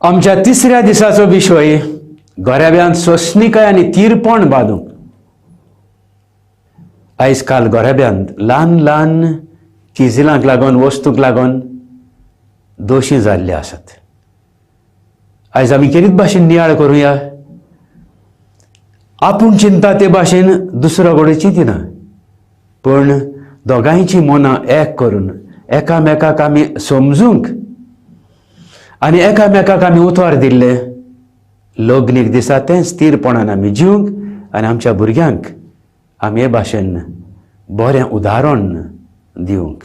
आमच्या तिसऱ्या दिसाचो विशय घराब्यांत सोंसणीकाय आनी तीरपण बांदूंक. आयज काल घराब्यांत ल्हान ल्हान किजिलांक लागून, वस्तूंक लागून दोशी जाल्ले आसात. आयज आमी केरीत भाशेन नियाळ करुया. आपूण चिंता ते भाशेन दुसरो कडेन चिंतिना, पूण दोगांयची मनां एक करून एकामेकाक आमी समजूंक आनी एकामेकाक आमी उतर दिल्ले लग्नीक दिसा तें स्थिरपणान आमी जिवंक आनी आमच्या भुरग्यांक आमी हे भाशेन बरें उदाहरण दिवंक.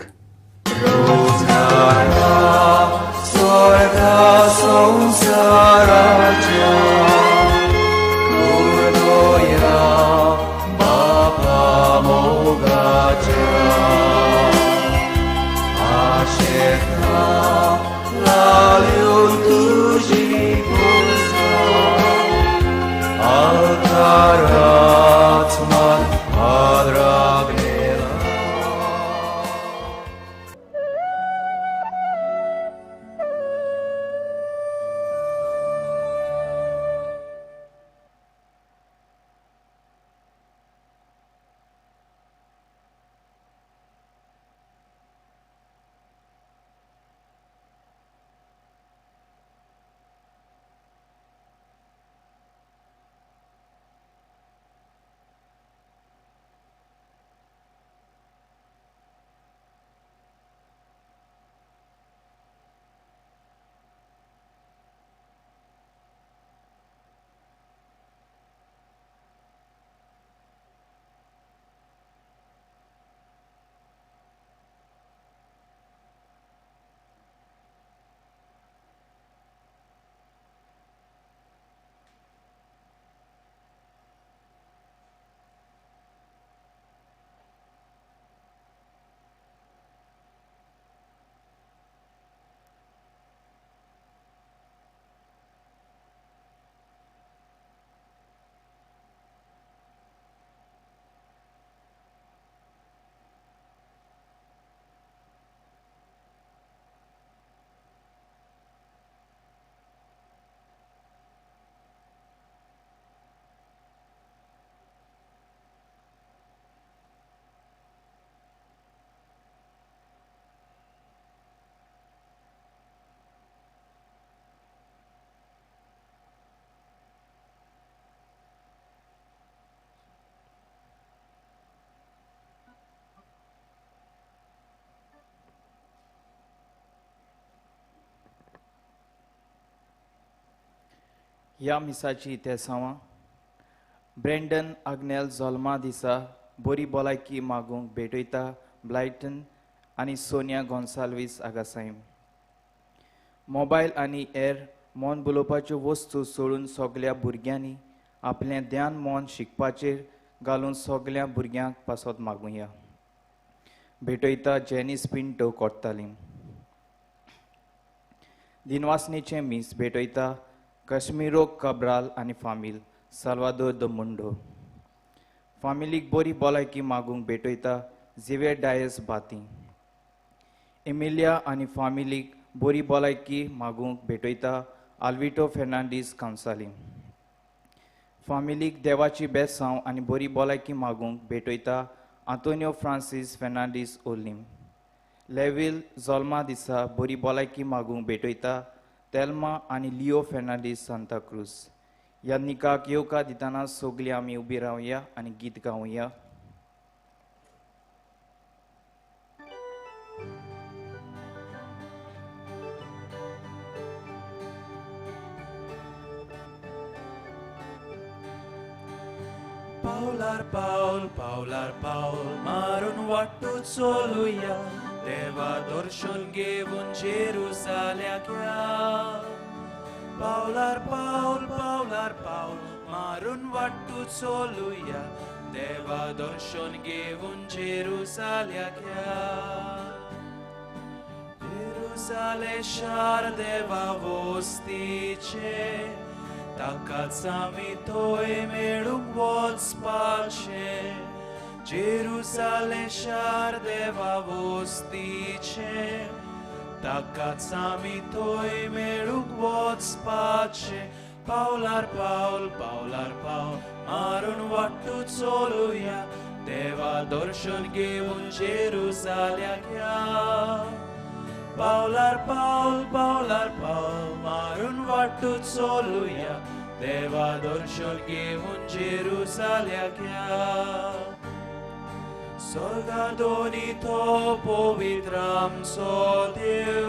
ह्या मिसाची इतिहासांव ब्रेंडन आग्नेल जल्मा दिसा बरी भलायकी मागूंक भेटयता ब्लायटन आनी सोनिया गोन्साल्वीस आगासाईम. मोबायल आनी एर मन बुलोवपाच्यो वस्तू सोडून सगल्या भुरग्यांनी आपलें ध्यान मन शिकपाचेर घालून सगल्या भुरग्यांक पासत मागुया. भेटयता जेनीस पिंटो कोट्टालीम. दिनवासनीचें मीस भेटयता काश्मीरो कब्राल आनी फामील साल्वादोर the मुंडो. फामिलीक बरी भलायकी मागूंक भेटयता झिवेर डायस बाती. एमिलिया आनी फामिलीक बरी भलायकी मागूंक भेटयता आल्विटो फेर्नांडीस कांसाली. फामिलीक देवाची बेसांव आनी बरी भलायकी मागूंक भेटयता आंतोनियो फ्रांसीस फेर्नांडीस ओलीम. लेवील जल्मा दिसा बरी भलायकी मागूंक भेटयता तेल्मा आनी लिओ फेर्नांडीस सांताक्रूज. ह्या निकाक येवकार दितना सगळीं आमी उबी रावया आनी गीत गावया. पावलार पावल पावलार पावल मारून वाटू चलुया, देवा दर्शन घेवन जेरुसाल्याक या. पावलार पावल पावलार पावल मारून वाटू चलुया, देवा दर्शन घेवन जेरुसाल्याक या. जेरुसाले शार देवा वस्तीचे, ताकाच आमी थंय मेळूंक वचपाचें. जेरुसाले शार देवा वस्तीचें, ताकाच आमी थंय मेळूंक वचपाचें. पावलार पावल पावलार पावल मारून वाटू चलुया, देवा दर्शन घेवन जेरुजाल्याक या. पावलार पावल पावलार पावल मारून वाटू चलुया, देवा दर्शन घेवन जेरुजाल्याक या. स्वर्गादोनी तो पवित्र आमचो देव,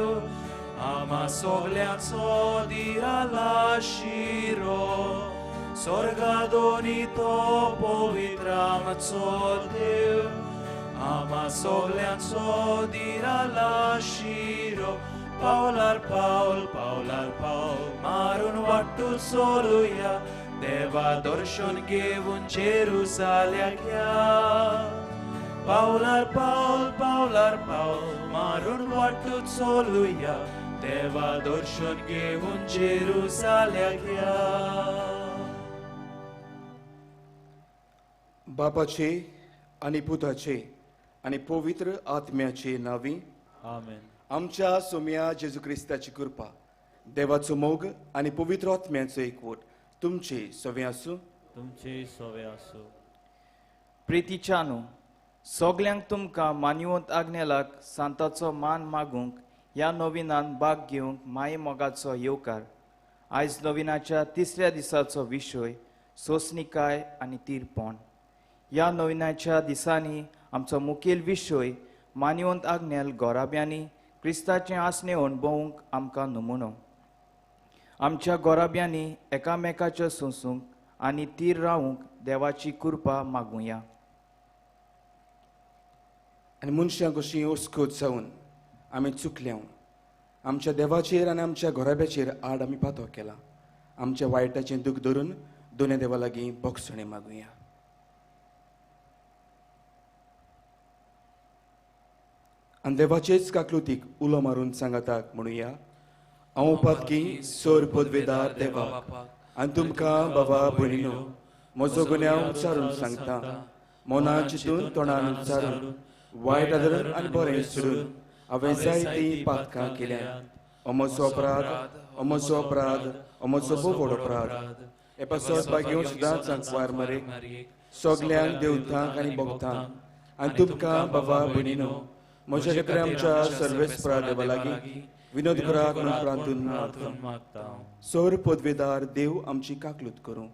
आमा सगल्यांचो दिराला शिरो. स्वर्गादोनी तो पवित्र आमचो देव, आमा सगल्यांचो दिराला शिरो. पावलार पावल पावलार पावल मारून वाटू चलुया, देवा दर्शन घेवन जेरुजाल्याक या. पावलार पावल पावलार पावल मारून वाटू चलुया, देवा दर्शन घेवन जेरुजाल्याक या. बापाचे आनी पुताचे आनी पवित्र आत्म्याचे नांवी आमेन. आमच्या सोम्या जेजू क्रिस्ताची कृपा, देवाचो मोग आनी पवित्र आत्म्याचो एकवट तुमचे सवे आसूं. तुमचे सवे आसूं. प्रितीच्यानू, सगल्यांक तुमकां मानवंत आग्नेलाक सांताचो मान मागूंक ह्या नविनान भाग घेवंक माये मोगाचो येवकार. आयज नविनाच्या तिसऱ्या दिसाचो विशय सोंसणीकाय आनी तीरपण. ह्या नविनाच्या दिसांनी आमचो मुखेल विशय मानवंत आग्नेल गोराब्यांनी क्रिस्ताचें आसणें अणभवूंक आमकां नमुनो. आमच्या गोराब्यांनी एकामेकाच्यो सोंसूंक आनी तीर रावूंक देवाची कृपा मागुया. आनी मनशां कशीं अस्कत जावन आमी चुकल्या, आमच्या देवाचेर आनी आमच्या घराब्याचेर आड आमी पातो केला. आमच्या वायटाचें दूख धरून दोनूय देवा लागीं बोगसणें मागुया. आनी देवाचेच काकलुतीक उलो मारून सांगाताक म्हणुया, हांव पातकी सोर पदवेदार देवाक आनी तुमकां बाबा भयणीनो म्हजो गुन्यांव उच्चारून सांगता. मना चिंतून तोंडान उच्चारून वायट आदर आनी बरें सोडून हांवें जायतीं पातकां केल्यांत. अमोचो अपराध, अमोचो अपराध, अमोचो भोव व्हड अपराध. हे पासत भाग्यो सदांच आंकवार मरेक सगल्यांक देवतांक आनी भक्तांक आनी तुमकां बाबा भयणीनो म्हज्या खातीर आमच्या सर्वेस्परा देवा लागीं विनोद करात म्हूण प्रार्थून मागता. सर पदवेदार देव आमची काकलूत करूं,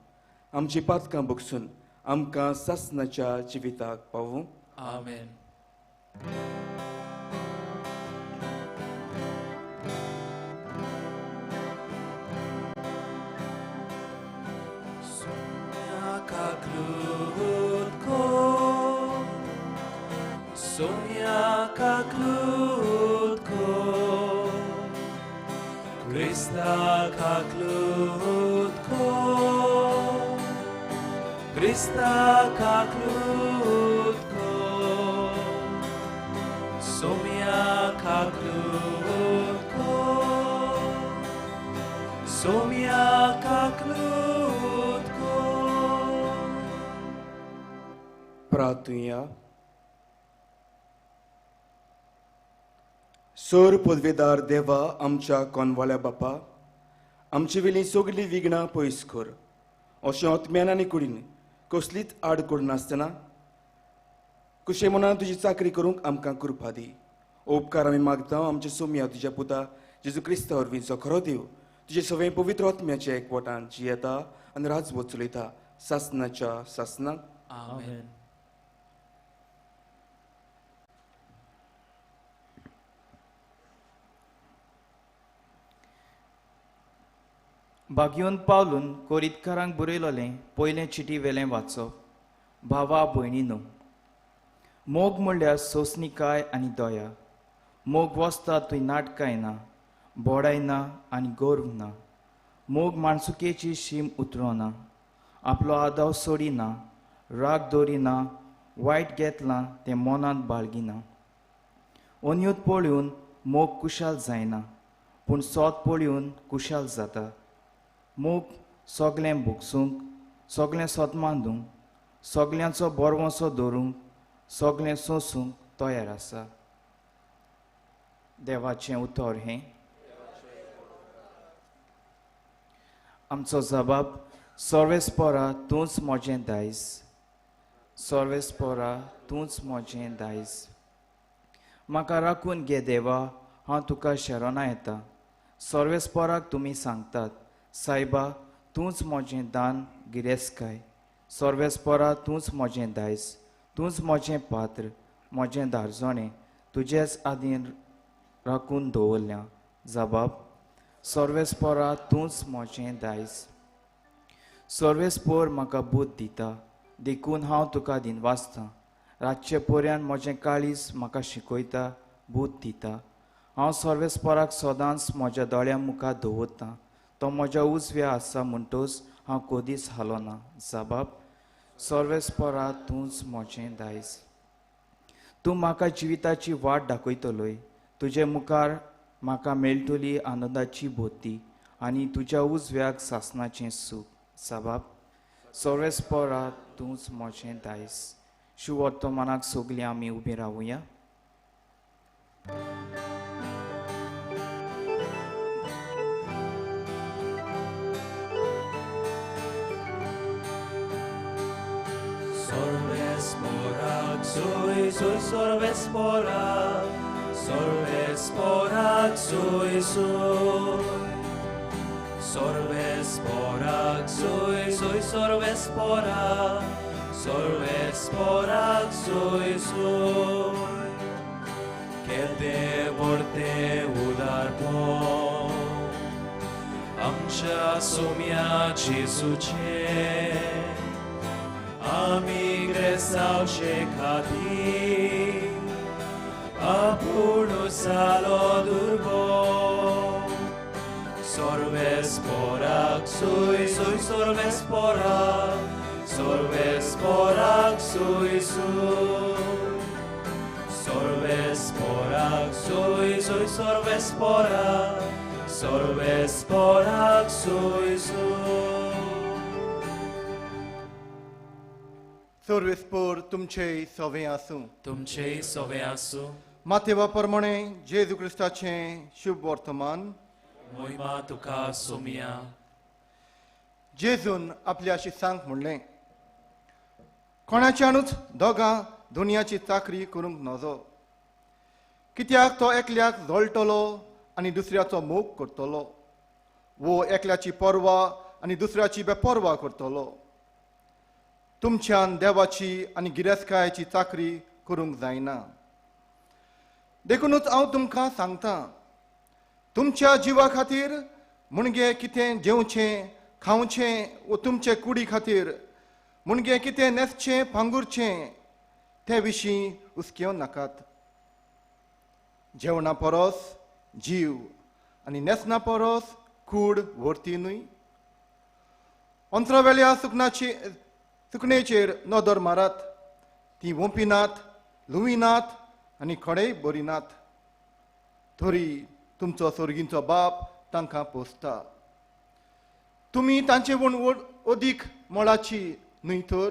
आमची पातकां बगसून आमकां सासणाच्या जिविताक पावूं. आमेन. सोम्या काकलूत को, सोम्या काकलूत को, क्रिस्ता काकलूत को, क्रिस्ता काकलूत को, सोम्या काकलूत को, सोम्या काकलूत को. प्रार्थुया. सोर पदवेदार देवा आमच्या कोनवाल्या बापा, आमचे वेलीं सगळीं विघ्नां पयस कर. अशें आत्म्यान आनी कुडीन कसलीच आड करनासतना कुशे मनान तुजी चाकरी करूंक आमकां कृपा दी. उपकार आमी मागता आमच्या सोम्या तुज्या पुता जेजू क्रिस्ता वरवींचो खरो देव तुजे सगळें पवित्र आत्म्याच्या एकवटान जियेता आनी राजवट चलयता सासणाच्या सासणाक. आमेन. भाग्योन पावलून कोरितकारांक बरयलोलें पयलें चिटी वेलें वाचप. भावा भयणीनो, मोग म्हणल्यार सोंसणीकाय आनी दया. मोग वसता थंय नाटकाय ना, बोडाय ना आनी गर्व ना. मोग माणसुकेची शीम उतरना, आपलो आदाव सोडिना, राग दवरिना, वायट घेतलां तें मनांत बाळगिना. अन्यूत पळोवन मोग कुशाल जायना, पूण सोद पळोवन कुशाल जाता. मोग सगळें भोगसूंक, सगळें सोद मांदूंक, सगळ्यांचो बरवसो दवरूंक, सगळें सोंसूंक तयार आसा. देवाचें उतर हें आमचो जबाब सर्वेस्पोरा तूंच म्हजें दायज, सर्वेस्पोरा तूंच म्हजें दायज। म्हाका राखून घे देवा, हांव तुका शरणा येता। सर्वेस्पोराक तुमी सांगतात, सायबा तूंच म्हजें दान गिरेस्तकाय। सर्वेस्पोरा तूंच म्हजें दायज, तूंच म्हजें पात्र, म्हजें दारजणें तुजेच आदीन राखून दवरल्या। जबाब सर्वेस्पोरा तूंच म्हजें दायज। सर्वेस्पोर म्हाका बूद दिता, देखून हांव तुका दिनवासतां। रातचे पर्यान म्हजें काळीज म्हाका शिकयता, बूद दिता। हांव सर्वेस्पोराक सदांच म्हज्या दोळ्यां मुखार दवरतां, तो म्हज्या उजव्या आसा म्हणटच हांव कदीच हालोना। जबाब सर्वेस्पोरा तूंच म्हजें दायज। तूं म्हाका जिविताची वाट दाखयतलोय, तुजे मुखार म्हाका मेळटली आनंदाची बोती आनी तुज्या उजव्याक सासणाचें सूख। जबाब सर्वेस्पोरा तूंच म्हजें दायज। शुवर्तमानाक सगळीं आमी उबीं रावुया। Sorvespora, sui, sui, sorvespora, sorvespora, sui, sui. Sorvespora, sui, sui, sorvespora, sorvespora, sui, sui. Che te vorte udarpo, amcha sumia Jesuce. Ami gresaoche khati, apurno salo durbo. Sorvesporak sui sui sorvesporak, sorvesporak sui sui. Sorvesporak sui sui sorvesporak, sorvesporak sui sui. सर्वेस्पोर तुमचे सवे आसूं, तुमचे सवे आसूं। मातेवा प्रमाणे जेजू क्रिस्ताचें शुभ वर्तमान। मोहिमा तुका सोमिया। जेजून आपल्या शिसांक म्हणलें, कोणाच्यानूच दोगां दुनियाची चाकरी करूंक नजो, कित्याक तो एकल्याक जळटलो आनी दुसऱ्याचो मोग करतलो, वो एकल्याची पर्वा आनी दुसऱ्याची बेपर्वा करतलो। तुमच्यान देवाची आनी गिरेस्तकायेची चाकरी करूंक जायना। देखूनच हांव तुमकां सांगता, तुमच्या जिवा खातीर मुणगे कितें जेवचें खावचें, वो तुमचे कुडी खातीर मुणगे कितें न्हेसचें पांगुरचें ते विशीं हुसकेवं नाकात। जेवणा परस जीव आनी न्हेसणा परस कूड व्हरती न्हय। अंतरावेल्या सुकनाची सुकणेचेर नदर मारात, ती वोंपिनात, लुविनात आनी खडेय बरिनात, तरी तुमचो सोर्गींचो बाप तांकां पोसता। तुमी तांचे वण अदीक मोलाची न्हय तर?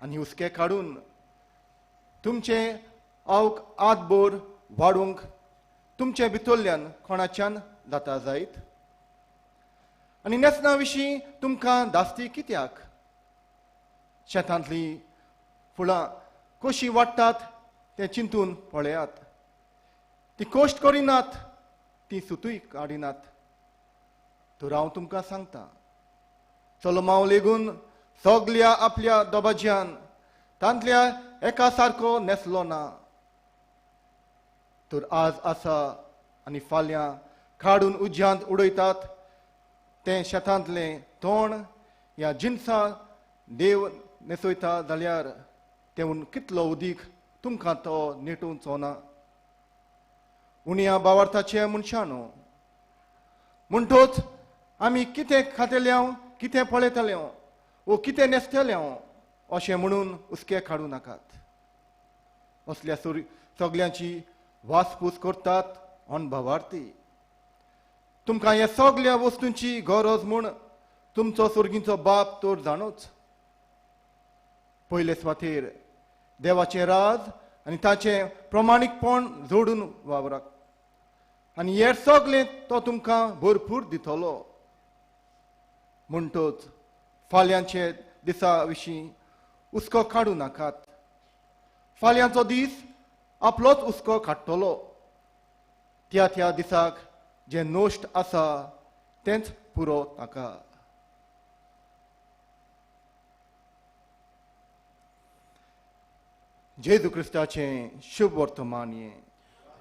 आनी हुस्के काडून तुमचे आवक आतभर वाडूंक तुमचे भितरल्यान कोणाच्यान जाता जायत? आनी न्हेसणा विशीं तुमकां धास्ती कित्याक? शेतांतलीं फुलां कशीं वाडटात तें चिंतून पळयात। ती कश्ट करिनात, ती सुतूय काडिनात। तर हांव तुमकां सांगता, चलमाव लेगून सगल्या आपल्या दोबाज्यान तांतल्या एका सारको न्हेसलो ना। तर आज आसा आनी फाल्यां काडून उज्यांत उडयतात तें शेतांतलें तण ह्या जिनसां देव न्हेसयता जाल्यार तेवून कितलो उदीक तुमकां तो नेटोवचो ना। उण्या बावार्थाचे मनशां न्हू, म्हणटोच आमी कितें खातले, कितें पळयतले वो कितें न्हेसतले अशें म्हणून हुस्के काडूं नाकात। असल्या सगल्यांची वासपूस करतात अनभावार्थी। तुमकां ह्या सगल्या वस्तूंची गरज म्हूण तुमचो सोर्गींचो बाप तर जाणूच। पयले सुवातेर देवाचें राज आनी ताचें प्रमाणीकपण जोडून वावरात आनी हें सगळें तो तुमकां भरपूर दितलो. म्हणटच फाल्यांचे दिसा विशीं हुस्को काडूं नाकात. फाल्यांचो दीस आपलोच हुस्को काडटलो. त्या त्या दिसाक जें नश्ट आसा तेंच पुरो ताका. जेजू क्रिस्ताचें शुभ वर्तमान हें.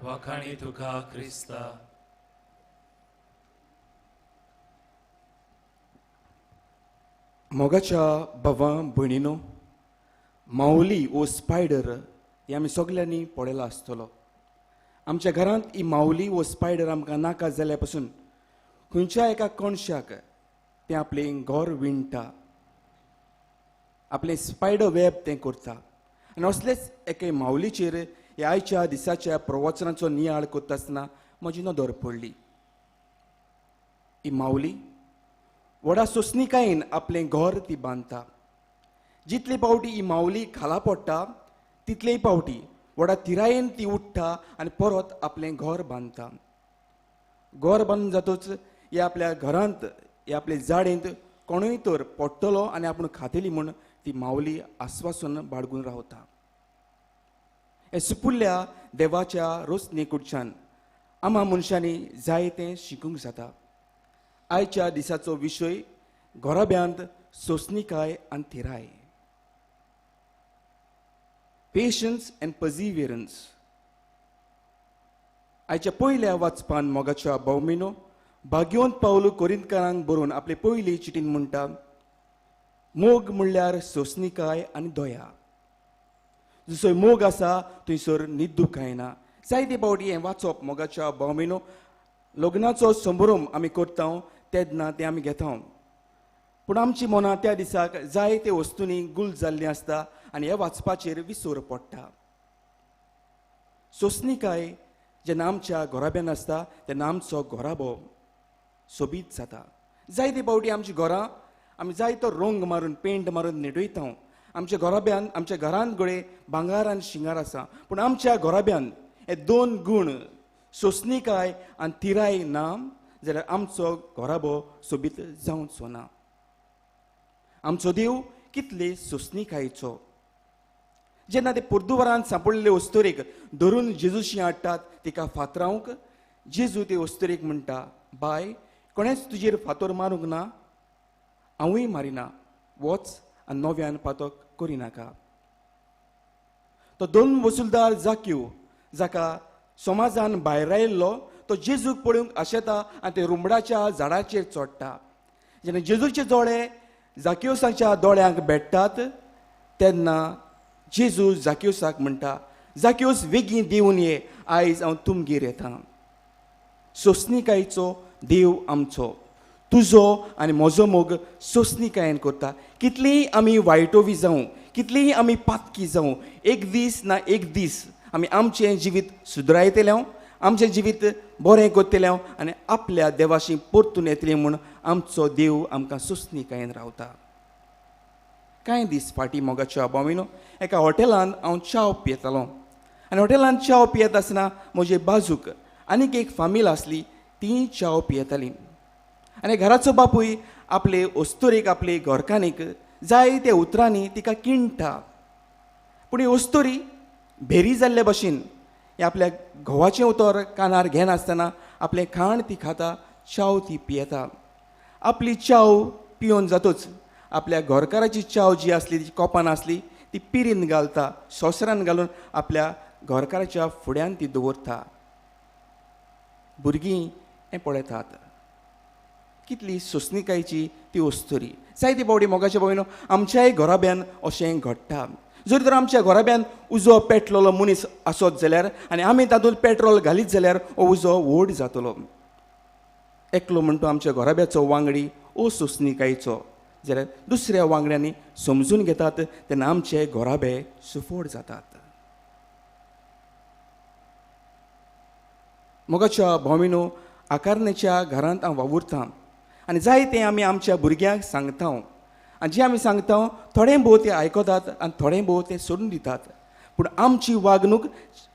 वाखाणी तुका क्रिस्ता. मोगाच्या भावा भयणीनो, माऊली वो स्पायडर हे आमी सगल्यांनी पळयला आसतलो. आमच्या घरांत ही माऊली वो स्पायडर आमकां नाका जाल्या पसून खंयच्या एका कोणशाक तें आपलें घर विणटा, आपलें स्पायडर वेब तें करता. आनी असलेच एके माऊलीचेर ह्या आयच्या दिसाच्या प्रवचनाचो नियाळ करता आसतना म्हजी नदर पडली. ही माऊली व्हडा सोंसणीकायेन आपलें घर ती बांदता. जितले पावटी ही माऊली खाला पडटा तितलेय पावटी व्हडा थिरायेन ती उठ्ठा आनी परत आपलें घर बांदता. घर बांदून जातूच ह्या आपल्या घरांत ह्या आपल्या जाळेंत कोणूय तर पडटलो आनी आपूण खातली म्हूण ती माऊली आस्वासन बाळगून रावता. हे सुपुल्ल्या देवाच्या रोसणे कडच्यान आमा मनशांनी जायतें शिकूंक जाता. आयच्या दिसाचो विशय घराब्यांत सोंसणीकाय आनी थिराय, पेशन्स अँड पर्सिवियरन्स. आयच्या पयल्या वाचपान मोगाच्या भोवमिनो भाग्यवंत पावलू कोरिंतकारांक बरोवन आपले पयली चिटीन म्हणटा, मोग म्हणल्यार सोंसणीकाय आनी दया. जसो मोग आसा थंयसर निद्दुकाय ना. जायते फावटी हें वाचप मोगाच्या भोवमिनो लग्नाचो संभ्रम आमी करता तेन्ना तें आमी घेता, पूण आमची मनां त्या दिसाक जायते वस्तूंनी गुल जाल्लीं आसता आनी ह्या वाचपाचेर विसर पडटा. सोंसणीकाय जेन्ना आमच्या घराब्यान आसता तेन्ना आमचो घराबो सोबीत जाता. जायते फावटी आमची घरां आमी जायतो रंग मारून पेंट मारून निडयता. आमच्या घराब्यान आमच्या घरांत गळे भांगार आनी शिंगार आसा, पूण आमच्या घराब्यान हे दोन गूण सोंसणीकाय आनी थिराय ना जाल्यार आमचो घराबो सोबीत जावचो ना. आमचो देव कितले सोंसणीकायेचो. जेन्ना ते पुर्तुगारान सांपडलेले अस्तुरेक धरून जेजूशी हाडटात तिका फातरावंक, जेजू ते अस्तुरेक म्हणटा, बाय कोणेच तुजेर फातोर मारूंक ना, हांवूय मारिना, वच आनी नव्यान पातक करिनाका. तो दोन वसुलदार जाक्यू जाका समाजान भायर आयिल्लो तो जेजूक पळोवंक आशेता आनी ते रुमडाच्या झाडाचेर चडटा. जेन्ना जेजूचे दोळे जाक्योसाच्या दोळ्यांक भेट्टात तेन्ना जेजू जाक्योसाक म्हणटा, जाक्योस वेगीं देवन ये, आयज हांव तुमगेर येता. सोंसणीकायेचो देव आमचो, तुजो आनी म्हजो मोग सोंसणीकायेन करता. कितलीय आमी वायटोवी जावं, कितलीय आमी पातकी जावं, एक दीस ना एक दीस आमी आमचें जिवीत सुदरायतले, आमचें जिवीत बरें करतले आनी आपल्या देवाशी परतून येतले म्हूण आमचो देव आमकां सोंसणीकायेन रावता. कांय दीस फाटीं मोगाच्या भाविनो एका हॉटेलान हांव च्याव पियेतालो आनी हॉटेलान च्याव पियेत आसतना म्हजे बाजूक आनीक एक फामील आसली, ती च्याव पियेताली. आनी घराचो बापूय आपले अस्तुरेक आपले घरकान्नीक जाय त्या उतरांनी तिका किणटा, पूण ही अस्तुरी भेरी जाल्ले भशेन हे आपल्या घोवाचें उतर कानार घेनासतना आपलें खाण ती खाता, च्याव ती पियेता. आपली च्याव पियोवन जातूच आपल्या घरकाराची च्याव जी आसली ती कोपान आसली ती पिरीन घालता, सोसरान घालून आपल्या घरकाराच्या फुड्यान ती दवरता. भुरगीं हें पळयतात. कितली सोंसणीकायेची ती अस्तुरी. जायते फावटी मोगाच्या भयणो आमच्याय घराब्यान अशें घडटा. जर तर आमच्या घराब्यान उजो पेटलेलो मनीस आसत जाल्यार आनी आमी तातूंत पेट्रोल घालीत जाल्यार हो उजो व्हड जातलो. एकलो म्हणटा आमच्या घराब्याचो वांगडी असोसणीकायेचो जाल्यार दुसऱ्या वांगड्यांनी समजून घेतात तेन्ना आमचे घराबे सुफोड जातात. मोगाच्या भोमिनो आकारणेच्या घरांत हांव वावुरता आनी जायतें आमी आमच्या भुरग्यांक सांगता आनी जें आमी सांगता थोडें भोव ते आयकतात आनी थोडें भोव ते सोडून दितात. पूण आमची वागणूक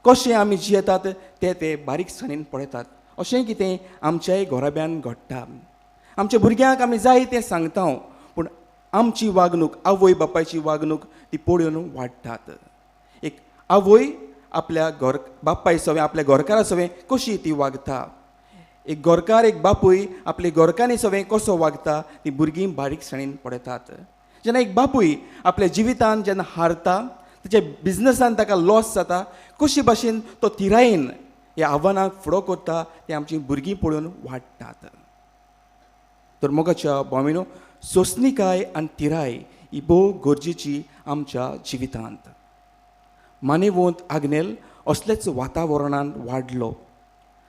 कशें आमी जियेतात ते ते बारीकसाणेन पळयतात. अशें कितें आमच्याय घराब्यान घडटा. आमच्या भुरग्यांक आमी जाय तें सांगता, पूण आमची वागणूक, आवय बापायची वागणूक ती पळोवन वाडटात. एक आवय आपल्या घर बापाय सवें, आपल्या घरकारा सवें कशी ती वागता, एक घरकार एक बापूय आपले घरकान्नी सवें कसो वागता ती भुरगीं बारीकसाणेन पळयतात. जेन्ना एक बापूय आपल्या जिवितान जेन्ना हारता, ताच्या बिजनसान ताका लॉस जाता, कशी भाशेन तो थिरायेन ह्या आव्हानाक फुडो करता तें आमचीं भुरगीं पळोवन वाडटात. तर मोगाच्या भाविनो, सोंसणीकाय आनी थिराय ही भोव गरजेची आमच्या जिवितांत. मानेवंत आग्नेल असलेच वातावरणान वाडलो.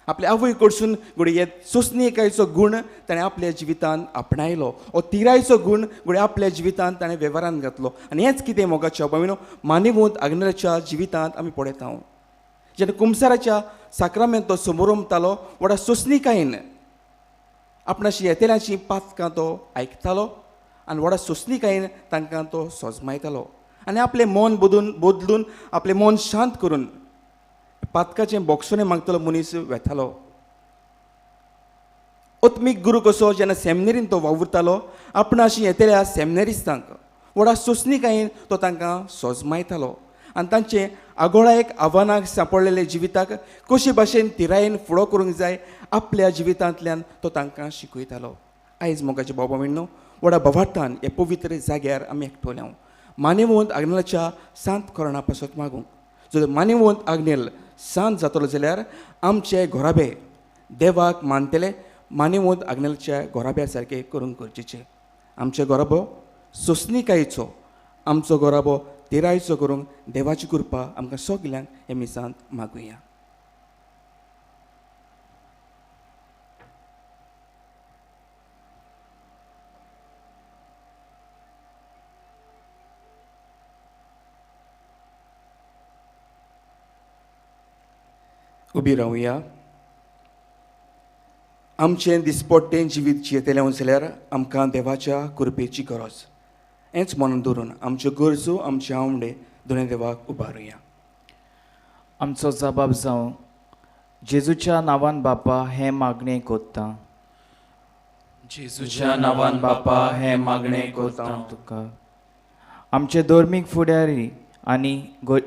आपल्या आवय कडसून घडये सोंसणीकायचो गूण ताणें आपल्या जिवितांत आपणायलो, ओ तिरायचो गूण घडये आपल्या जिवितांत ताणें वेव्हारान घातलो. आनी हेंच कितें मोगाच्या भाविनो मानेवंत आग्नेलाच्या जिवितांत आमी पळयता. जेन्ना कुमसाराच्या साक्रामेंत तो समोरमतालो, व्हडा सोंसणीकायेन आपणाशी येतल्यांची पातकां तो आयकतालो आनी व्हडा सोंसणीकायेन तांकां तो सोजमायतालो आनी आपलें मन बदलून आपलें मन शांत करून पातकाचें बोगसणें मागतलो मनीस वेतालो. आत्मीक गुरू कसो जेन्ना सेमिनेरीन तो वावुरतालो, आपणाशी येतल्या सेमिनेरिस्तांक व्हडा सोंसणीकायेन तो तांकां सोजमायतालो आनी तांचे आगोळायक आव्हानाक सांपडलेले जिविताक कशे भाशेन तिरायेन फुडो करूंक जाय आपल्या जिवितांतल्यान तो तांकां शिकयतालो. आयज मोगाचे बाबा म्हणून व्हडा भवार्थान हे पवित्र जाग्यार आमी एकटोल्या मानेवंत आग्नेलाच्या सांत करणा पासत मागूंक. जर मानेवंत आग्नेल सांत जातलो जाल्यार आमचे घराबे देवाक मानतले मानेवंत आग्नेलाच्या घराब्या सारके करूंक गरजेचें. आमचे घराबो सोंसणीकायेचो, आमचो घराबो तिरायचो करूंक देवाची कृपा आमकां सगल्यांक हे मिसांत मागुया. उबी रावया. आमचें दिसपट्टें जिवीत जियेतलें जाल्यार आमकां देवाच्या कृपेची गरज. हेंच मनून धरून आमच्यो गरजो, आमचे आवंडे दोनूय देवाक उबारुया. आमचो जबाब जावं जेजूच्या नांवान बापा हें मागणें कोत्ता. जेजूच्या नांवान बापा हें मागणें कोत्ता तुका. आमचे धर्मीक फुडारी आनी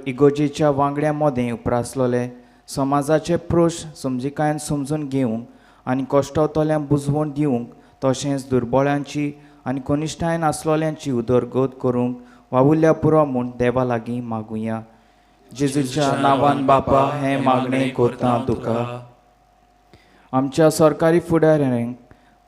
इगोजेच्या वांगड्यां मदें उप्रासलोले समाजाचे प्रश्न समजिकायेन समजून घेवंक आनी कश्टवतल्यांक बुजवण दिवंक, तशेंच दुर्बळ्यांची आनी कनिश्ठायेन आसलोल्यांची उदरगत करूंक वावुरल्या पुरो म्हूण देवा लागीं मागुया. जेजूच्या नांवान बापा हें मागणें करता तुका. आमच्या सरकारी फुडाऱ्यांक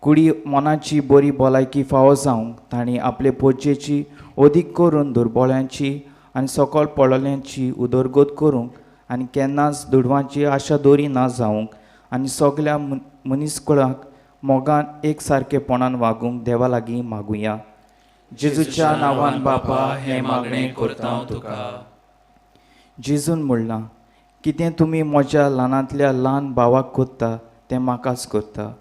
कुडी मनाची बरी भलायकी फावो जावंक तांणी आपले पोरचेची अदीक करून दुर्बळ्यांची आनी सकल पडलेल्यांची उदरगत करूंक आनी केन्नाच दुडवांची आशा दोरी ना जावंक आनी सगल्या मनीसकुळाक मोगान एक सारकेपणान वागूंक देवा लागीं मागुया. जेजूच्या नांवान बापा हें मागणें करता तुका. जेजून म्हणलां, कितें तुमी म्हज्या ल्हानांतल्या ल्हान भावाक करता तें म्हाकाच करता.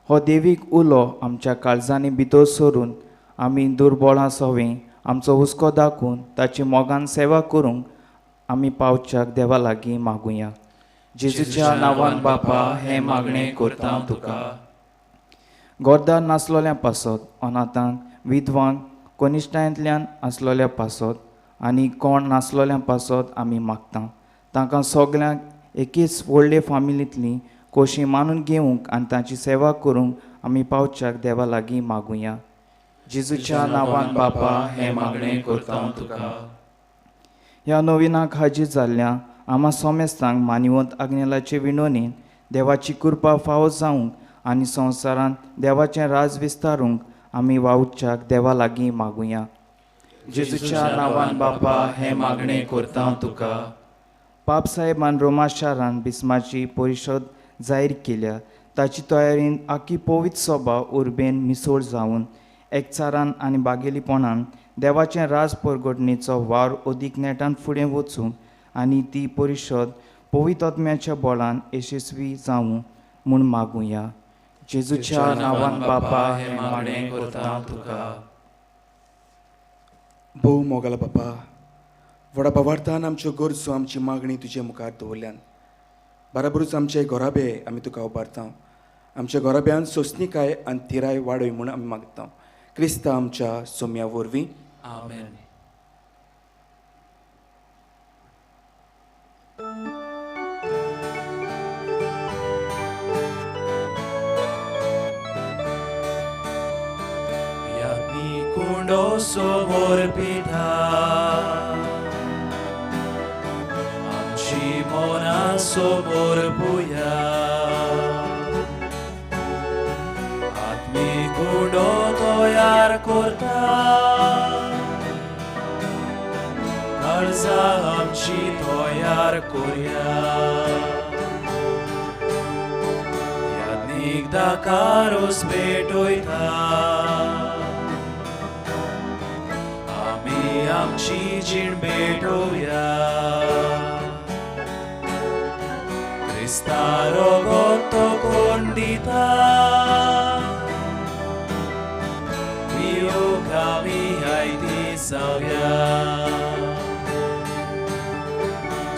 हो देवीक उलो आमच्या काळजांनी भितर सरून आमी दुर्बळां सवें आमचो हुस्को दाखोवन ताची मोगान सेवा करूंक आमी पावच्याक देवा लागीं मागुया. जेजूच्या नांवान बापा हें मागणें करता तुका. गोरदार नासलोल्या पासत, अनाथांक, विधवांक, कनिश्ठायेंतल्यान आसलोल्या पासत आनी कोण नासलोल्या पासत आमी मागता. तांकां सगल्यांक एकेच व्हडले फामिलींतली कशी मानून घेवंक आनी तांची सेवा करूंक आमी पावच्याक देवा लागीं मागुया. जेजूच्या नांवान बापा हें मागणें करता तुका. ह्या नविनाक हाजीर जाल्ल्या आमा सोमेस्तांक मानिवंत आग्नेलाचे विणोनीन देवाची कृपा फावो जावंक आनी संवसारांत देवाचें राज विस्तारूंक आमी वावुरच्याक देवा लागीं मागुया. जेजूच्या नांवान बापा हें मागणें करता तुका. पाप साहेबान रोमा शारान बिस्माची परिशद जाहीर केल्या. ताची तयारीन आखी पवित्र सभा उर्बेन मिसोळ जावन एकचारान आनी बागेलीपणान देवाचें राज परगटणेचो वावर अदीक नेटान फुडें वचूंक आनी ती परिशद पवित्र आत्म्याच्या बळान यशस्वी जावूं म्हूण मागुया. जेजूच्या नांवान बापा हें मागणें करता तुका. भोव मोगाला बापा, व्हडा भावार्थान आमच्यो गरजो आमची मागणी तुजे मुखार दवरल्यान बराबरूच आमचे घराबे आमी तुका उबारता. आमच्या घराब्यान सोंसणीकाय आनी थिराय वाडय म्हूण आमी मागता. क्रिस्ता आमच्या सोम्या वरवीं. आमेन. कुंडो समोर पिता आमची मना समोर पुया आत्मी कुंडो तयार करता काळजा आमची तयार करया यादनीक दाकारोस भेटयता आमची जीण भेटोवया क्रिस्ता रगत तो कोण दिता पियोक आमी आयती जावया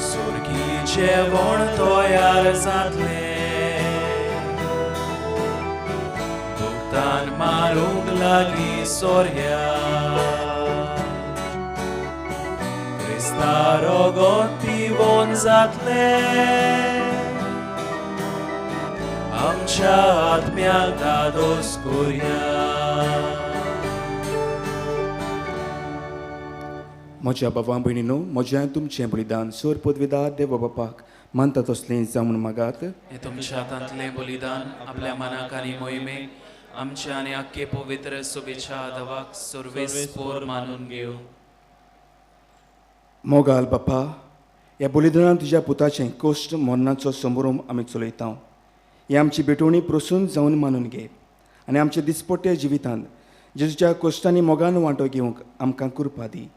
सुर्गी जेवण तयार जातलें भुगतान मारूंक लागीं सोरया रगत पिवन जातलें आमच्या आत्म्याक दादोस करया. म्हज्या बाबा भयणीनो म्हज्या तुमचें बलिदान सोर पदवेदार देवा बापाक मानता तसलें जावन मागात. हें तुमच्या हातांतलें बलिदान आपल्या मनाक आनी मोहिमेक आमच्या आनी आख्खे पवित्र शुभेच्छा देवाक सर्वेस्पोर मानून घेवं. मोगाल बापा ह्या बलिदानान तुज्या पुताचें कश्ट मरणाचो समोरम आमी चलयता. ही आमची भेटवणी प्रसून जावन मानून घे आनी आमच्या दिसपट्ट्या जिवितांत जेजूच्या कश्टांनी मोगान वांटो घेवंक आमकां कृपा दी.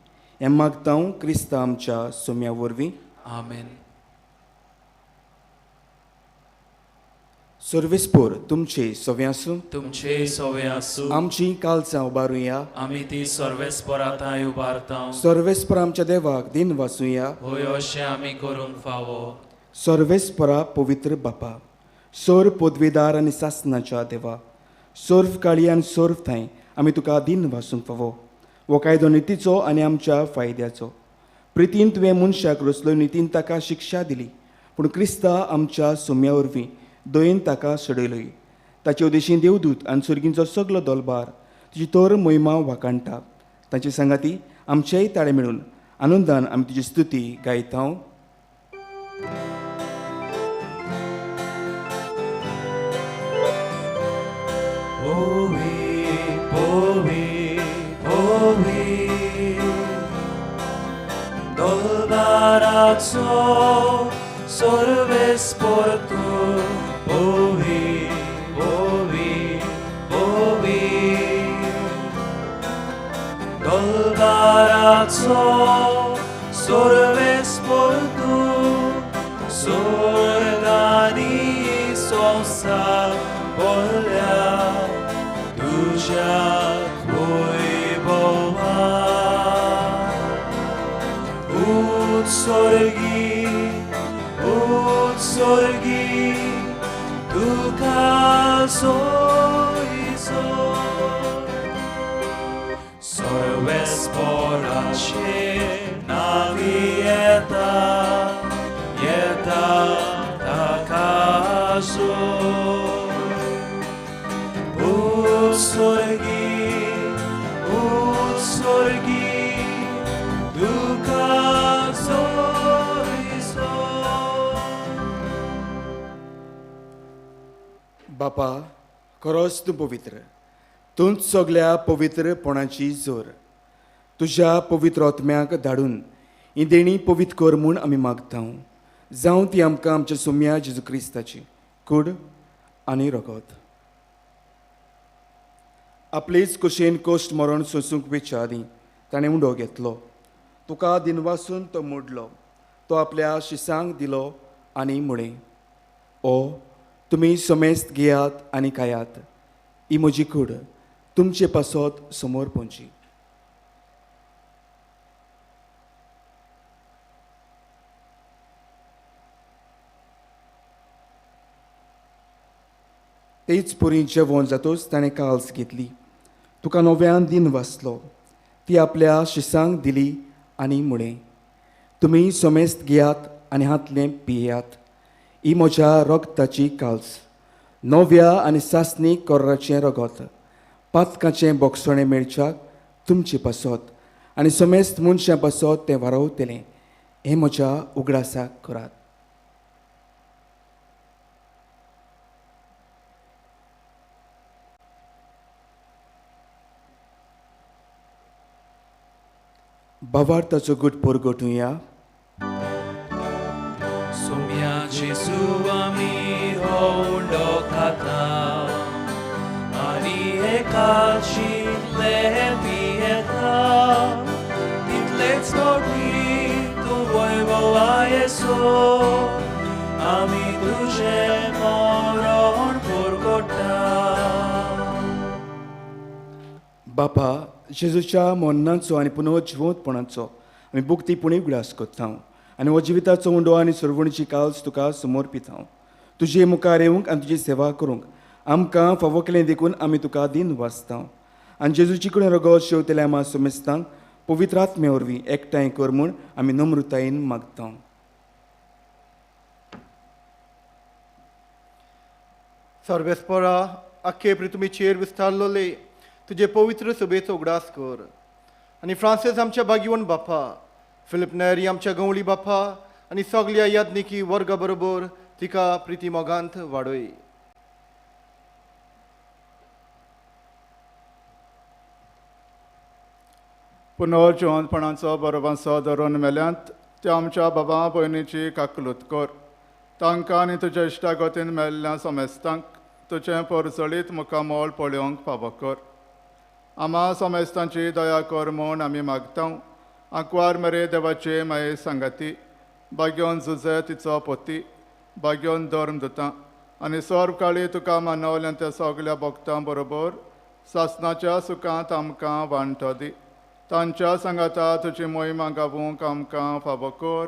हें मागता हांव क्रिस्ता आमच्या सोम्या वरवीं. आमेन. सर्वेस्पोर तुमचे सवे आसूं. तुमचे सवे आसूं. आमची कालचां उबारुया. आमी ती सर्वेस्पोरा थंय उबारता. सर्वेस्पोर आमच्या देवाक दिन वाचुया. होय अशें आमी करूंक फावो. सर्वेस्पोरा पवित्र बापा सोर पदवेदार आनी सासनाच्या देवा सर्व काळी आनी सर्व थंय आमी तुका दिन वाचूंक फावो. हो कायदो नितीचो आनी आमच्या फायद्याचो. प्रितीन तुवें मनशाक रचलो नितीन ताका शिक्षा दिली पूण क्रिस्ता आमच्या सोम्या वरवीं दयेन ताका सडयलोय. ताचे उदेशीं देवदूत आनी सुर्गींचो सगलो दोलबार तुजी तर मोहिमा वाखाणटा. तांचे सांगाती आमचेय ताळे मेळून आनंदान आमी तुजी स्तुती गायता. दोलबाराचो सर्वेस्पोर तूं पोवी पोवी पोवी दोलबाराचो सर्वेस्पोर तूं सोर्गानी संवसार भरल्या तुज्या वैभवान उत्सर्गी उत्सर्गी तुका सोय सोय सर्वेस्पोराचे नावी येता येता ताका सोय उत्सर्गी उत्सर्गी तुका सोय सोय. बापा खरोच तूं पवित्र तूंच सगल्या पवित्रपणाची जोर. तुज्या पवित्र आत्म्याक धाडून ही देणी पवित्र कर म्हूण आमी मागता. जावं ती आमकां आमच्या सोम्या जेजू क्रिस्ताची कूड आनी रगत. आपलेच कुशेन कश्ट मरण सोंसूंक वेच्या आदीं ताणें उंडो घेतलो. तुका दिनवासून तो मोडलो. तो आपल्या शिसांक दिलो आनी म्हळें, ओ तुमी समेस्त घेयात आनी खायात. ही म्हजी कूड तुमचे पासत समोर पोंची. तेच परी जेवण जातूच ताणें काल्स घेतली, तुका नव्यान दिन वाचलो, ती आपल्या शिसांक दिली आनी म्हळें, तुमी समेस्त घेयात आनी हांतलें पियात, ही म्हज्या रगताची काल्स, नव्या आनी सासणी कोर्राचें रगत, पातकाचें बोगसणें मेळच्याक तुमचे पासत आनी समेस्त मनशां पासत तें वारवतलें, हें म्हज्या उगडासाक करात. भावार्थाचो गुट परगटुया. सोम्या जेजू आमी हो उंडो खाता आनी एकाशितले पियेता, तितलेच फावटी तूं वैभवा येसो आमी तुजें मरण परगट्टा. बापा, जेजूच्या मरणाचो आनी पुनर्जिवंतपणाचो आमी बुकती पुणी उगडास करता आनी हो जिविताचो उंडो आनी सरवणीची काल्स तुका समर्पिता. तुजे मुखार येवंक आनी तुजी सेवा करूंक आमकां फावो केलें देखून आमी तुका दिन वाचता आनी जेजूची कडेन रगत शेवतल्या आमा समेस्तांक पवित्र आत्म्या वरवीं एकठांय कर म्हूण आमी नम्रतायेन मागता. सर्वेस्परा, आख्खे पृथ्वीचेर विस्तारलोले तुजे पवित्र सभेचो उगडास कर आनी फ्रांसीस आमच्या भाग्यवन बापा, फिलिप नेरी आमच्या गंवळी बापा आनी सगल्या याज्ञिकी वर्गा बरोबर तिका प्रिती मोगांत वाडय. पुनर्जिवंतपणाचो बरोबांचो धरून मेल्यांत त्या आमच्या बाबा भयणीची काकलूत कर, तांकां आनी तुज्या इश्टागतीन मेल्ल्या समेस्तांक तुजें परजळीत मुखामळ पळोवंक फावो कर. आमा समेस्तांची दया कर म्हूण आमी मागता. आंकवार मरे देवाचे माये सांगाती, बाग्योन जुजे तिचो पोती, बाग्योन धर्म दिता आनी सर्व काळी तुका मानवल्या त्या सगल्या भक्तां बरोबर सासनाच्या सुखांत आमकां वांटो दी. तांच्या सांगाता तुजी मोहिमा गावूंक आमकां फावो कर,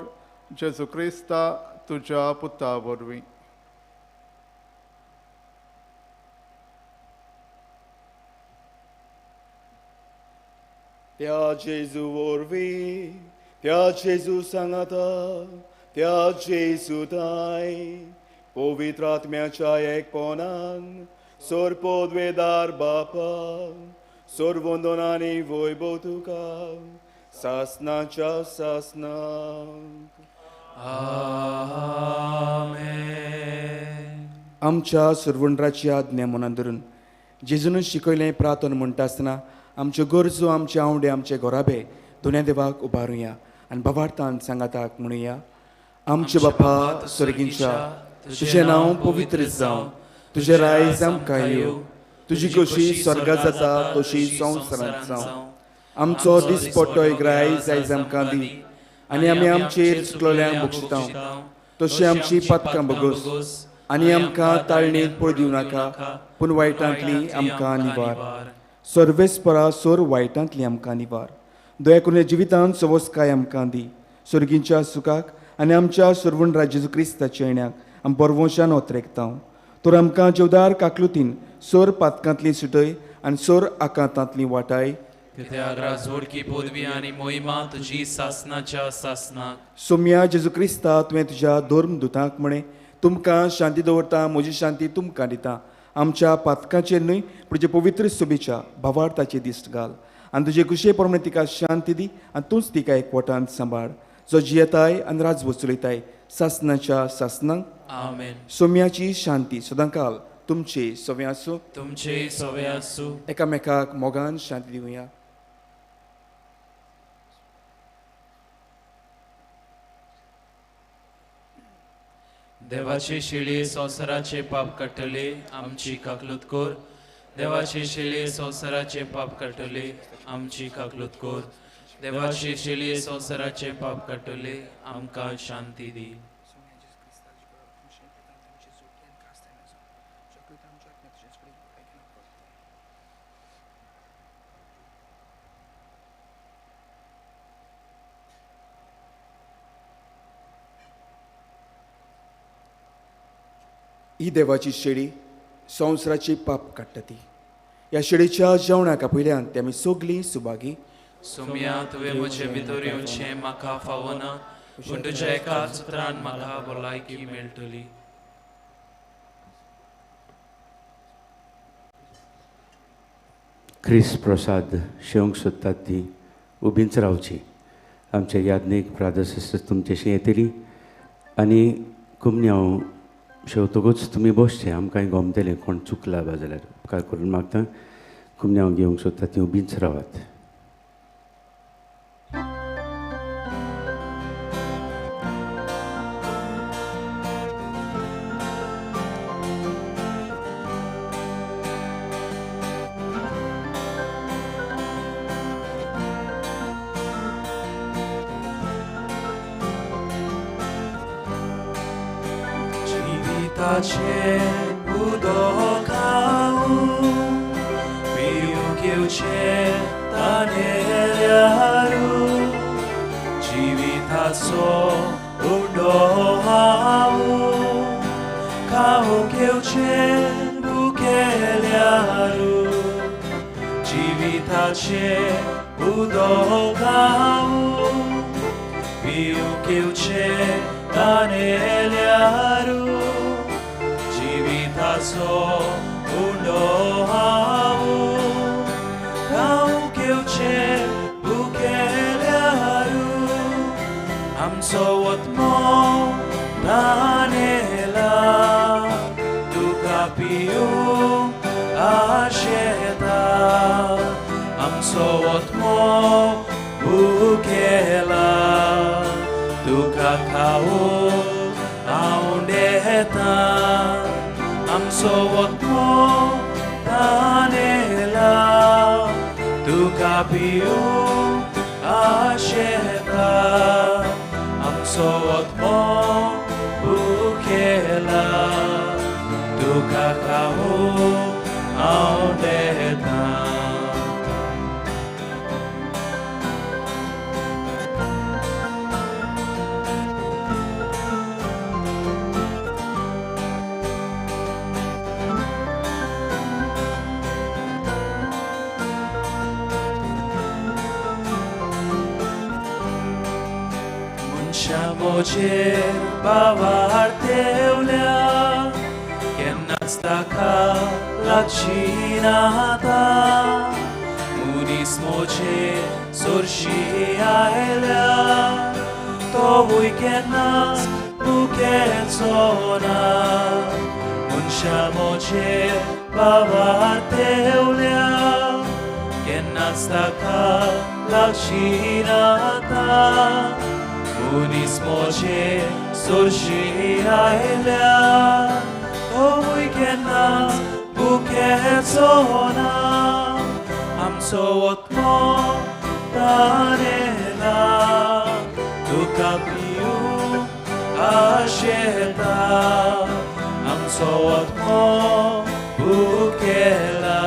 जेजू क्रिस्ता तुज्या पुता वरवीं. त्या जेजू वरवीं, त्या जेजू सांगाता, त्या जेजू ताय पवित्र आत्म्याच्या एकपणान सोर पदवेदार बापा, सोर वंदनानी वैभव तुका सासनाच्या सासनाक. आमेन. आमच्या सुरवंडराची आज्ञा मनान धरून जेजून शिकयलें प्रार्थना म्हणटा आसतना आमच्यो गरजो, आमचे आवडे, आमचे घराबे दोन्या देवाक उबारुया आनी भावार्थान सांगाताक म्हणुया. आमचे बापा स्वर्गींच्या, तुजें नांव पवित्र जावं, तुजें रायज आमकां येवं, तुजी खोशी स्वर्गांत जाता तशी संवसारांत जावं. आमचो दिसपट्टो एक रायज आयज आमकां दी आनी आमी आमचेर चुकलोल्यांक बक्षिता तशी आमची पातकां बगोस आनी आमकां ताळणेंत पळ दिवं नाका, पूण वायटांतली आमकां निवार. सर्वेस्परा सोर वायटांतली आमकां निवार. दया करून जिवितांत सवस्काय आमकां दी, स्वर्गींच्या सुखाक आनी आमच्या सर्वण जेजू क्रिस्ताच्या येण्याक आमी बरवंशान ओतरेकता. तर आमकां जेवदार काकलुतीन सोर पातकांतली सुटय आनी सोर आकांतांतली वाटाय. कित्याक राजवडकी पदवी आनी मोहिमा तुजी सासनाच्या सासनाक. सोम्या जेजू क्रिस्ता, तुवें तुज्या धर्म दुतांक म्हळें, तुमकां शांती दवरता, म्हजी शांती तुमकां दिता. आमच्या पातकाचेर न्हय पूण तुजे पवित्र सभेच्या भावार्थाचे दिश्ट घाल आनी तुजे खुशये प्रमाणे तिका शांती दी आनी तूंच तिका एकवटान सांबाळ, जो जियेताय आनी राजवट चलयताय सासनाच्या सासनाक. आमेन. सोम्याची शांती सदांकाल तुमचे सवे आसूं, तुमचे सवे आसूं. एकामेकाक मोगान शांती दिवया. देवाचे शिळे संवसाराचे पाप काडटले आमची काकलूत कर. देवाचे शिळे संवसाराचे पाप काडटले आमची काकलूत कर. देवाचे शिळे संवसाराचे पाप काडटले आमकां शांती दी. ही देवाची शेळी संवसाराची पाप काडटा ती. ह्या शिडीच्या जेवणाक आपयल्यान ते आमी सगळीं सुभागी. सोम्या तुवें म्हजे भितर येवचें म्हाका फावना, पूण तुज्या एका सुत्रान म्हाका भलायकी मेळटली. क्रिस प्रसाद शेवंक सोदतात ती उबींच रावची. आमचे याज्ञीक ब्रादर्स सिस्टर्स तुमचेशी येतली आनी कुमन्यांव शेवतकूच तुमी बसचें, आमकांय गोमतलें कोण चुकला बा जाल्यार. उपकार करून मागता कुमन्यांव घेवंक सोदता ती उबींच रावात. मोजेर बावार तेवल्या केन्नाच ताका लागची नाता, मनीस मोजेर सोरशी आयल्या तोवूय केन्नाच दुखेचो ना. मनशां मोजेर बावार तेवल्या केन्नाच ताका लागची नाता, मनीस मोजेर सोरशी आयल्या तोवूय केन्नाच दुखेचो ना. आमचो आत्मो तानेला तुका पिवूंक आशेता, आमचो आत्मो भुकेला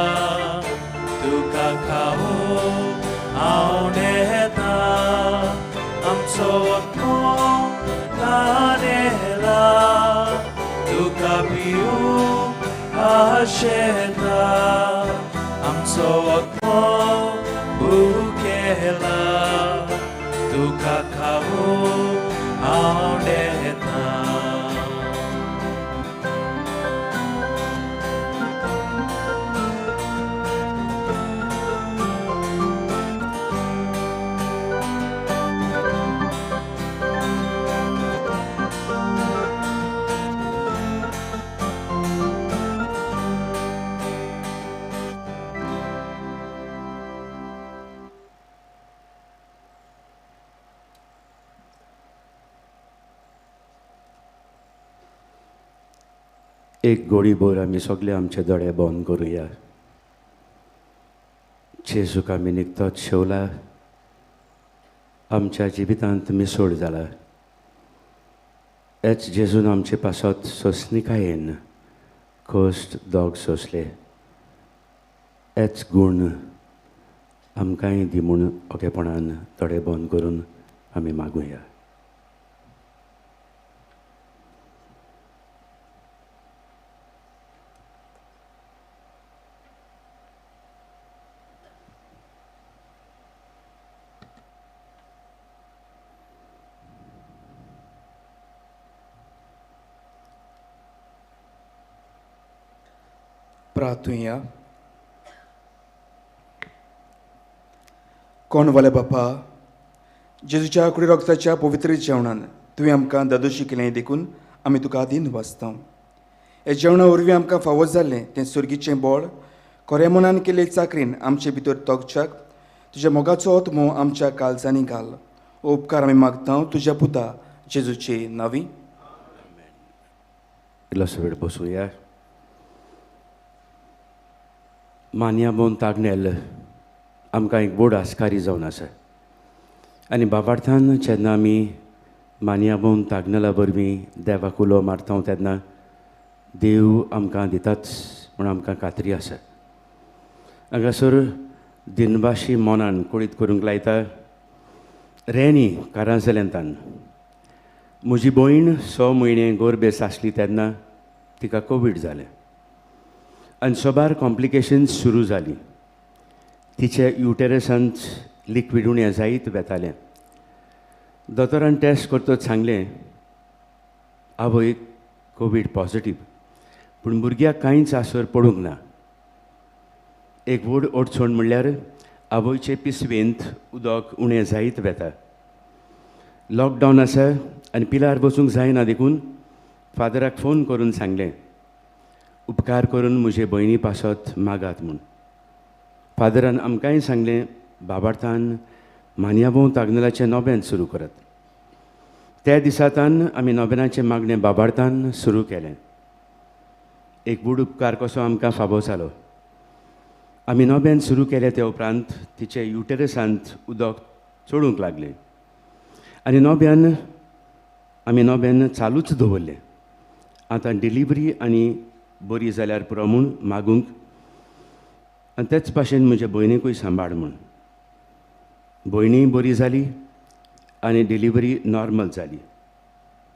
तुका खावूंक आवडेता, आमचो आत्मो तानेला तुका पिवूंक आशेता, आमचो आत्मो भुकेला तुका खावूंक आवडेता. एक गोडीभर आमी सगळे आमचे दोळे बंद करुया. जेजूक आमी निकतोच शेवला, आमच्या जिवितांत मिसोड जाला. एच जेजून आमचे पासत सोंसणिकायेन कश्ट दोग सोंसले. एच गूण आमकांय दी म्हूण ओकेपणान दोळे बंद करून आमी मागुया. प्रार्थुया. कोण वाले बापा, जेजूच्या कुडी रक्ताच्या पवित्र जेवणान तुवें आमकां दादोशी केलें देखून आमी तुका आदीन वाचता. हे जेवणा वरवीं आमकां फावो जाल्लें तें सुर्गीचें बळ खऱ्या मनान केल्ले चाकरीन आमचे भितर तोगच्याक तुज्या मोगाचो आत्मो आमच्या काळजांनी घाल. उपकार आमी मागता तुज्या पुता जेजूचे नांवी. इल्लोसो वेळ बसुया. मान्या बोन तागणेल आमकां एक बोड आस्कारी जावन आसा आनी बाबार्थान जेन्ना आमी मान्या बोन तागनेला वरवीं देवाक उलो मारता तेन्ना देव आमकां दिताच म्हूण आमकां खात्री आसा. हांगासर दिनभाशी मनान कुळीत करूंक लायता रेनी कारांजलेंतान. म्हजी भयण 6 म्हयने गोरबेस आसली तेन्ना तिका कोवीड जालें आनी सोबार कॉम्प्लिकेशन्स सुरू जालीं. तिचे युटेरसांत लिक्वीड उणें जायत वेतालें. दोतोरान टेस्ट करतच सांगलें आवयक कोवीड पॉजिटीव, पूण भुरग्याक कांयच आसर पडूंक ना. एक व्हड अडचण म्हणल्यार आवयचे पिसवेंत उदक उणें जायत वेता. लॉकडावन आसा आनी पिलार वचूंक जायना देखून फादराक फोन करून सांगलें उपकार करून म्हजे भयणी पासत मागात म्हूण. फादरान आमकांय सांगलें बाबार्थान मान्याभोव तागनेलाचें नोबेन सुरू करात. त्या दिसातान आमी नोबेनाचें मागणें बाबार्थान सुरू केलें. एक व्हड उपकार कसो आमकां फावो जालो. आमी नोबेन सुरू केलें त्या उपरांत तिचे युटेरसांत उदक चडूंक लागलें आनी नोब्यान आमी नोबेन चालूच दवरलें. आतां डिलिव्हरी आनी बरी जाल्यार पुरो म्हूण मागूंक आनी तेच भाशेन म्हजे भयणीकूय सांबाळ म्हूण. भयणी बरी जाली आनी डिलिव्हरी नॉर्मल जाली.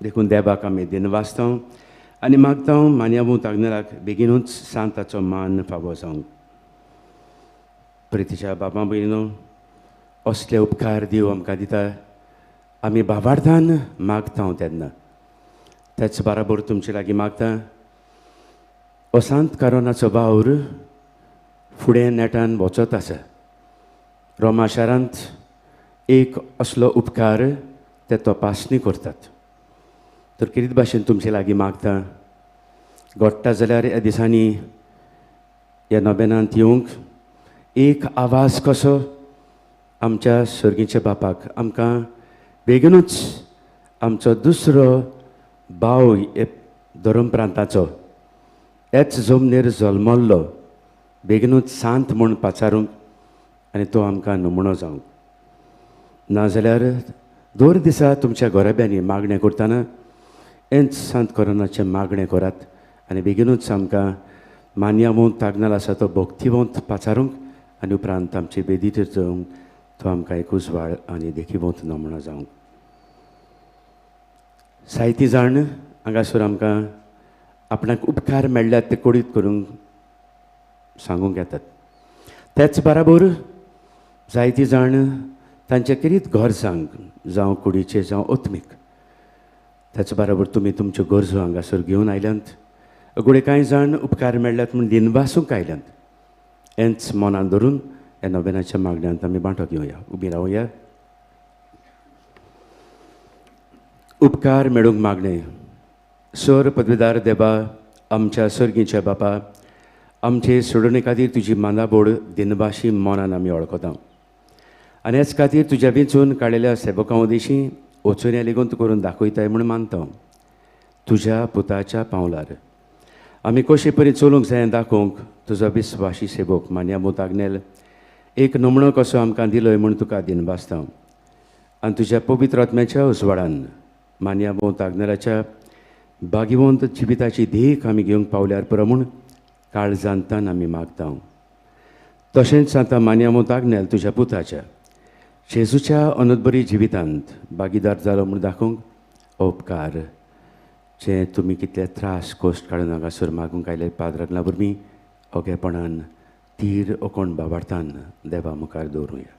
देखून देवाक आमी दिनवासता आनी मागता मान्याबू तागनेलाक बेगीनूच सांताचो मान फावो जावंक. प्रितीच्या बाबा भयणीनो, असले उपकार देव आमकां दिता आमी बाबार्थान मागता तेन्ना. तेच बराबर तुमचे लागीं मागता असांत कारोनाचो वावर फुडें नेटान वचत आसा. रोमा शारांत एक असलो उपकार ते तपासणी करतात. तर कितें भाशेन तुमचे लागीं मागता घडटा जाल्यार ह्या दिसांनी ह्या नोबेनांत येवंक एक आवाज कसो आमच्या सर्गीच्या बापाक आमकां बेगीनूच आमचो दुसरो भाव धर्म प्रांताचो ह्याच जमनीर जल्मल्लो बेगीनूच सांत म्हूण पाचारूंक आनी तो आमकां नमुनो जावंक. नाजाल्यार दर दिसा तुमच्या घराब्यांनी मागणें करतना हेंच सांत कोरोनाचें मागणें करात आनी बेगीनूच आमकां मान्यावंत तागनाल आसा तो भक्तिवंत पाचारूंक आनी उपरांत आमचे बेदीचेर जावंक तो आमकां एक उजवाड आनी देखीवंत नमुनो जावंक. जायतीं जाण हांगासर आमकां आपणाक उपकार मेळ्ळ्यात ते कोडीत करूंक सांगूंक येतात. तेच बराबर जायतीं जाण तांचे किरीत गरजांक जावं कुडीचे जावं आत्मीक त्याच बराबर तुमी तुमच्यो गरजो हांगासर घेवन आयल्यात. अगुडे कांय जाण उपकार मेळ्ळ्यात म्हूण दिनवासूंक आयल्यात. हेंच मनान धरून ह्या नोबेनाच्या मागण्यांत आमी बांटो घेवया. उबी रावया. उपकार मेळूंक मागणें. सर पदवीदार देवा, आमच्या सर्गीच्या बापा, आमचे सोडोवणे खातीर तुजी मानाबोड दिनभाशी मनान आमी वळखता आनी ह्याच खातीर तुज्या वेंचून काडिल्ल्या सेवकां उदेशी वचून लेगून तूं करून दाखयताय म्हूण मानता. तुज्या पुताच्या पावलार आमी कशे परी चलूंक जाय दाखोवंक तुजो विस्वाशी सेवक मान्याबू तागनेल एक नमणो कसो आमकां दिलोय म्हूण तुका दिनभासता आनी तुज्या पवित्र आत्म्याच्या उजवाडान मान्याबू तागनेलाच्या भाग्यवंत जिविताची देख आमी घेवंक पावल्यार पुरो म्हूण काळजांतान आमी मागता. तशेंच आतां मान्याबू तागनेल तुज्या पुताच्या जेजूच्या अनदबरी जिवितांत भागीदार जालो म्हूण दाखोवंक उपकार जे तुमी कितले त्रास कश्ट काडून हांगासर मागूंक आयले पाद्रागला वरवीं ओगेपणान तीर ओकोण बाबार्थान देवा मुखार दवरुया.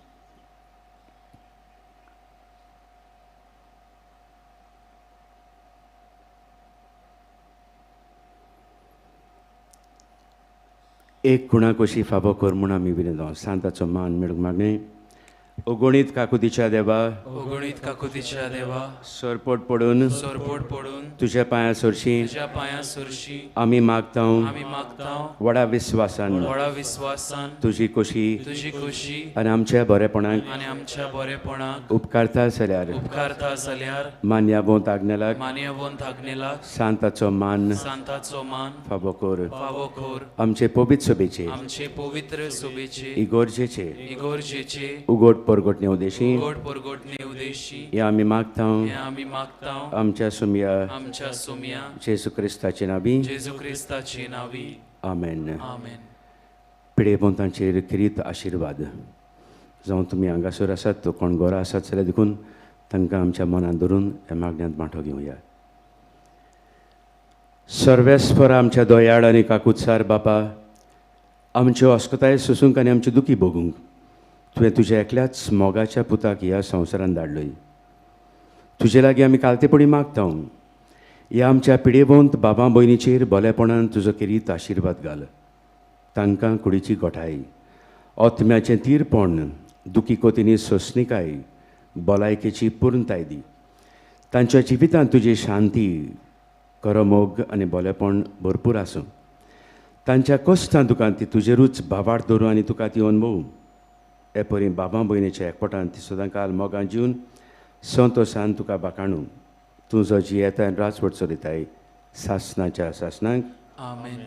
एक खुणा कशी फावो कर म्हूण आमी विनयता. सांताचो मान मेळूंक मागणें. अगणीत काकुतीच्या देवा, अगणीत काकुतीच्या देवा, सरपोट पडून, सरपोट पडून तुज्या पांया सरशी, तुज्या पांया सरशी आमी मागता, आमी मागता व्हडा विस्वासान, व्हडा विस्वासान तुजी खोशी, तुजी खोशी आनी आमच्या बरेपणाक, आनी आमच्या बरेपणाक उपकारता जाल्यार, उपकारता जाल्यार मान्यावंत आग्नेलाक, मान्यावंत आग्नेलाक सांताचो मान, सांताचो मान फावो कर, फावो कर. आमचे पवित्र सभेचे, आमचे पवित्र सभेचे इगोर्जेचे, इगोर्जेचे उगोट परगटणे उद्देशी, उगोट परगटणे उद्देशी हे आमी मागता, हे आमी मागता आमच्या सुमया, आमच्या सुमया जेजू क्रिस्ताचे नावी, जेजू क्रिस्ताचे नावी. आमेन. आमेन. पिडेपंतांचेर किरीत आशिर्वाद जावं. तुमी हांगासर आसात तो कोण गोरा आसात जाल्यार देखून तांकां आमच्या मनांत धरून ह्या मागण्यांत वांटो घेवया. सर्वेस्पर आमच्या दयाळ आनी काकुत्सार बापा, आमच्यो अस्कताय सोसूंक आनी आमची दुखी भोगूंक तुवें तुज्या एकल्याच मोगाच्या पुताक ह्या संवसारान धाडलोय. तुजे लागीं आमी कालतेपणी मागता, ह्या आमच्या पिडेवंत बाबा भयणीचेर बरेपणान तुजो किरीत आशिर्वाद घाल. तांकां कुडीची गोठाय, आत्म्याचें तीरपण, दुखी कोतीनी सोंसणिकाय, भलायकेची पुर्णताय दी. तांच्या जिवितांत तुजी शांती, खरो मोग आनी बरेपण भरपूर आसूं. तांच्या कश्टां दुकान ती तुजेरूच भावार्थ धरूं आनी तुका ती अनुभवूं. हे परी बाबा भयणीच्या एकवटान ती सदां काल मोगान जीवन संतोशान तुका बाकाणू. तूं जो जियेता आनी राजवट चलयताय सासनाच्या सासनाक. आमेन.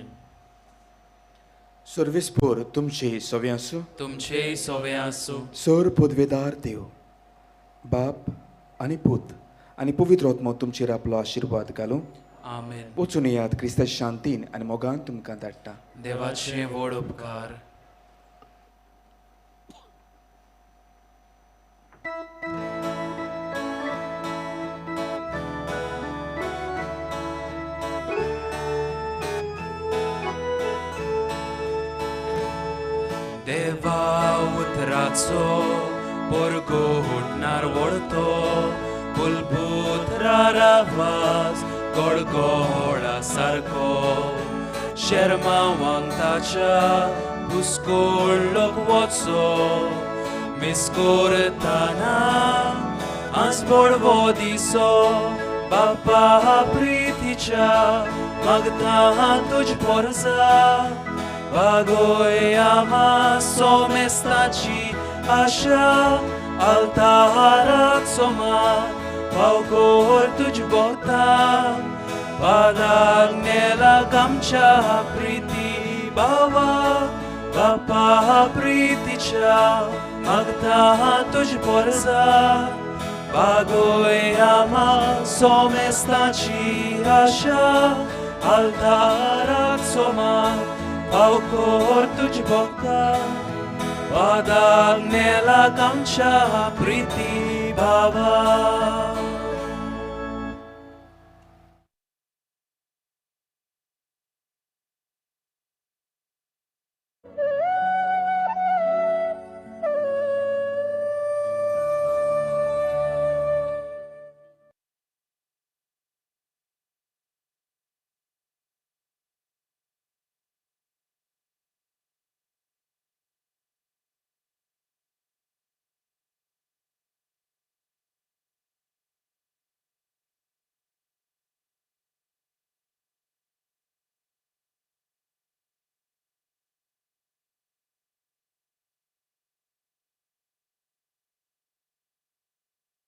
सर्वेस्पोर तुमचे सवे आसूं, तुमचे सवे आसूं. सर पदवेदार देव बाप आनी पूत आनी पवित्र आत्मो तुमचेर आपलो आशिर्वाद घालूं. आमेन. वचून येयात क्रिस्ता शांतीन आनी मोगान तुमकां धाडटा. देवाचे व्हड उपकार. देवा उतराचो परगटणार वळतो बुलबुतरा आवाज गडगडा सारको शेरमावांक ताच्या बुस्कोळ्ळोक वचो मिस्कोरताना आज बडवो दिसो बापा प्रितीच्या मागता तुज पोरसा बागोय आमा सोमेस्ताची आशा आल्ताराचो मान पावकोर तुज बोता पादाक नेलाक आमच्या प्रिती बाबा बापा प्रितीच्या मागता तुज पोरसा बागोय आमा सोमेस्ताची आशा आल्ताराचो मान पावकोर तुज बोता पादाक नेलाक आमच्या प्रिती बाबा.